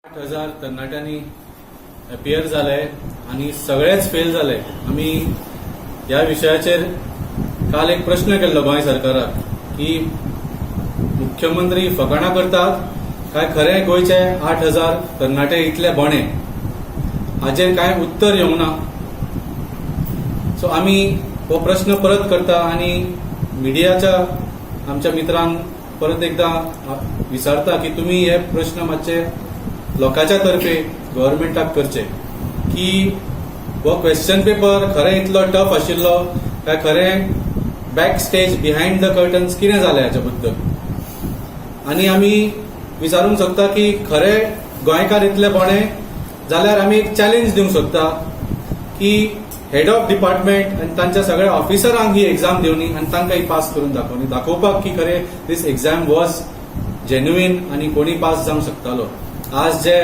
8,000 तरणाट्यांनी अपियर जाले आनी सगळेच फेल जाले. आमी ह्या विशयाचेर काल एक प्रश्न केल्लो गोंय सरकाराक की मुख्यमंत्री फकाणां करतात काय खरें गोंयचे 8,000 तरणाटे इतले बोणे? हाजेर कांय उत्तर येवंक ना. सो आमी हो प्रश्न परत करता आनी मिडियाच्या आमच्या मित्रांक परत एकदा विचारता की तुमी हे प्रश्न मातशे लोकांच्या तर्फे गव्हर्मेंटाक करचे की हो क्वेश्चन पेपर खरें इतलो टफ आशिल्लो काय खरें back stage, behind the curtains कितें जालें हाच्या बद्दल. आनी आमी विचारूंक सोदता की खरें गोंयकार इतले बोणे जाल्यार आमी एक चॅलेंज दिवंक सोदता की हेड ऑफ डिपार्टमेंट आनी तांच्या सगळ्या ऑफिसरांक ही एक्झाम दिवनी आनी तांकां ही पास करून दाखोवनी, दाखोवपाक की खरें दीस एक्झाम वॉज जेन्युइन आनी कोणी पास जावंक शकतालो. आज जे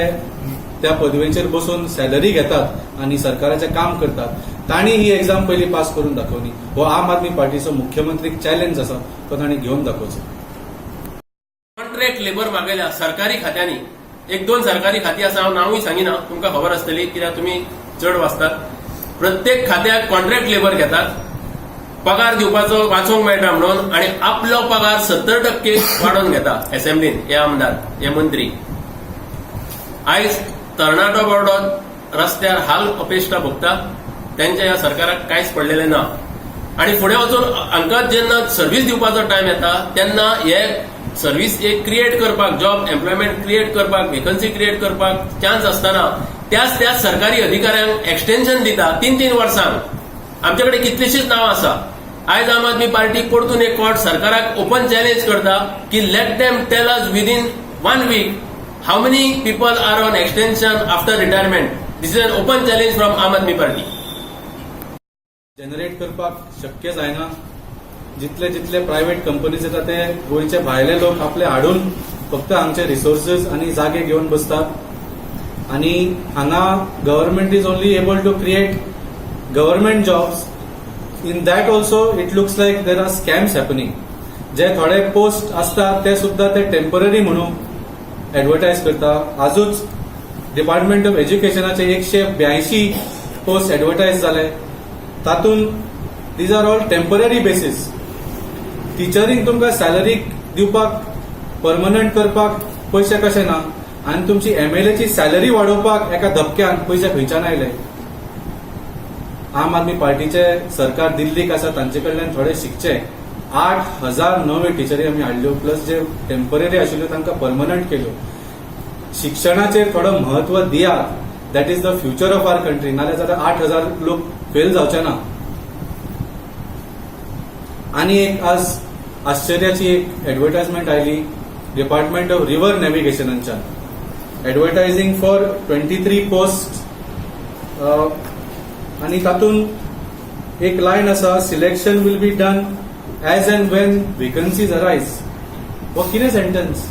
त्या पदवेचेर बसून सॅलरी घेतात आनी सरकाराचें काम करतात, तांणी ही एक्झाम पयली पास करून दाखोवनी. हो आम आदमी पार्टीचो मुख्यमंत्रीक चॅलेंज आसा, तो तांणी घेवन दाखोवचो. कॉन्ट्रॅक्ट लेबर मागयल्या सरकारी खात्यांनी. एक दोन सरकारी खाती आसा, हांव नांवूय सांगिना, तुमकां खबर आसतली कित्याक तुमी चड वाचतात. प्रत्येक खात्याक कॉन्ट्रॅक्ट लेबर घेतात, पगार दिवपाचो वाचोवंक मेळटा म्हणून, आनी आपलो पगार 70% वाडोवन घेता असेंब्लीन हे आमदार, हे मंत्री. आयज तरणाटो बावडो रस्त्यार हाल अपेश्टा भोगता, तेंच्या ह्या सरकाराक कांयच पडलेलें ना. आनी फुडें वचून हांकां जेन्ना सर्वीस दिवपाचो टायम येता, तेन्ना हे सर्वीस एक क्रिएट करपाक, जॉब एम्प्लॉयमेंट क्रिएट करपाक, वेकन्सी क्रिएट करपाक चान्स आसतना त्याच त्याच सरकारी अधिकाऱ्यांक एक्सटेन्शन दिता तीन तीन वर्सांक. आमचे कडेन कितलीशीच नांवां आसा. आयज आम आदमी पार्टी परतून एक फावट सरकाराक ओपन चॅलेंज करता की let them tell us within one week how many people are on extension after retirement. This is an open challenge from Aam Aadmi Party. Generate करपाक शक्य जायना. जितले जितले प्रायव्हेट कंपनीज येता, ते गोंयचे भायले लोक आपले हाडून फक्त हांगचे रिसोर्सीस आनी जागे घेवन बसतात आनी हांगा government is only able to create government jobs. In that also it looks like there are scams happening. जे थोडे पोस्ट असतात, ते सुद्धा ते टेम्पररी म्हणून ऍडव्हर्टायज करता. आजूच डिपार्टमेंट ऑफ एज्युकेशनाचे 182 पोस्ट ऍडव्हर्टायज जाले, तातूंत these are all temporary basis. टिचरींक तुमकां सॅलरी दिवपाक, परमनंट करपाक पयशे कशे ना आनी तुमची एमएलएची सॅलरी वाडोवपाक एका धपक्यान पयशे खंयच्यान आयले? आम आदमी पार्टीचे सरकार दिल्लीक आसा, तांचे कडल्यान थोडे शिकचे. 8,000 नव्यो टिचरी आमी हाडल्यो, प्लस जे टेम्पररी आशिल्ल्यो तांकां परमनंट केल्यो. शिक्षणाचेर थोडो म्हत्व दियात. That is the future of our country. नाल्यार जाल्यार 8,000 लोक फेल जावचे ना. आनी एक आज आश्चर्याची एक ऍडव्हर्टायजमेंट आयली डिपार्टमेंट ऑफ रिव्हर नॅव्हिगेशनाच्यान, advertising for 23 post आनी तातूंत एक लायन आसा, "Selection will be done as and when vacancies arise." हो कितें सेंटन्स?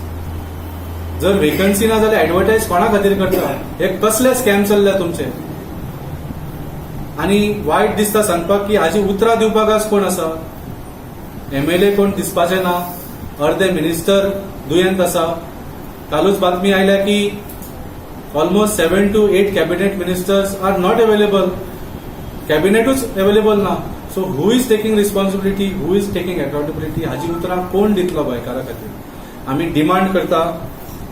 जर वेकन्सी ना जाल्यार ऍडव्हर्टायज कोणा खातीर करता? हे कसले स्कॅम चल्ल्या तुमचे? आनी वायट दिसता सांगपाक की हाजी उतरां दिवपाक आज कोण आसा? एमएलए कोण दिसपाचे ना, अर्दे मिनिस्टर दुयेंत आसा. कालूच बातमी आयल्या की almost 7 to 8 cabinet ministers are not available. कॅबिनेटूच available ना. So who is taking responsibility? Who is taking accountability? हाजी उतरां कोण दितलो गोंयकारा खातीर? आमी डिमांड करता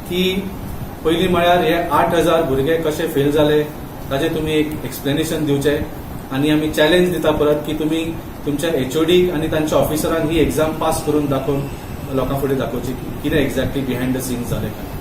की पयलीं म्हळ्यार हे 8,000 भुरगे कशे फेल जाले, ताजें तुमी एक एक्सप्लेनेशन दिवचें. आनी आमी चॅलेंज दिता परत की तुमी तुमच्या एचओडीक आनी तांच्या ऑफिसरांक ही एक्झाम पास करून दाखोवन लोकां फुडें दाखोवची की कितें एक्झॅक्टली बिहायंड the scene जालें काय.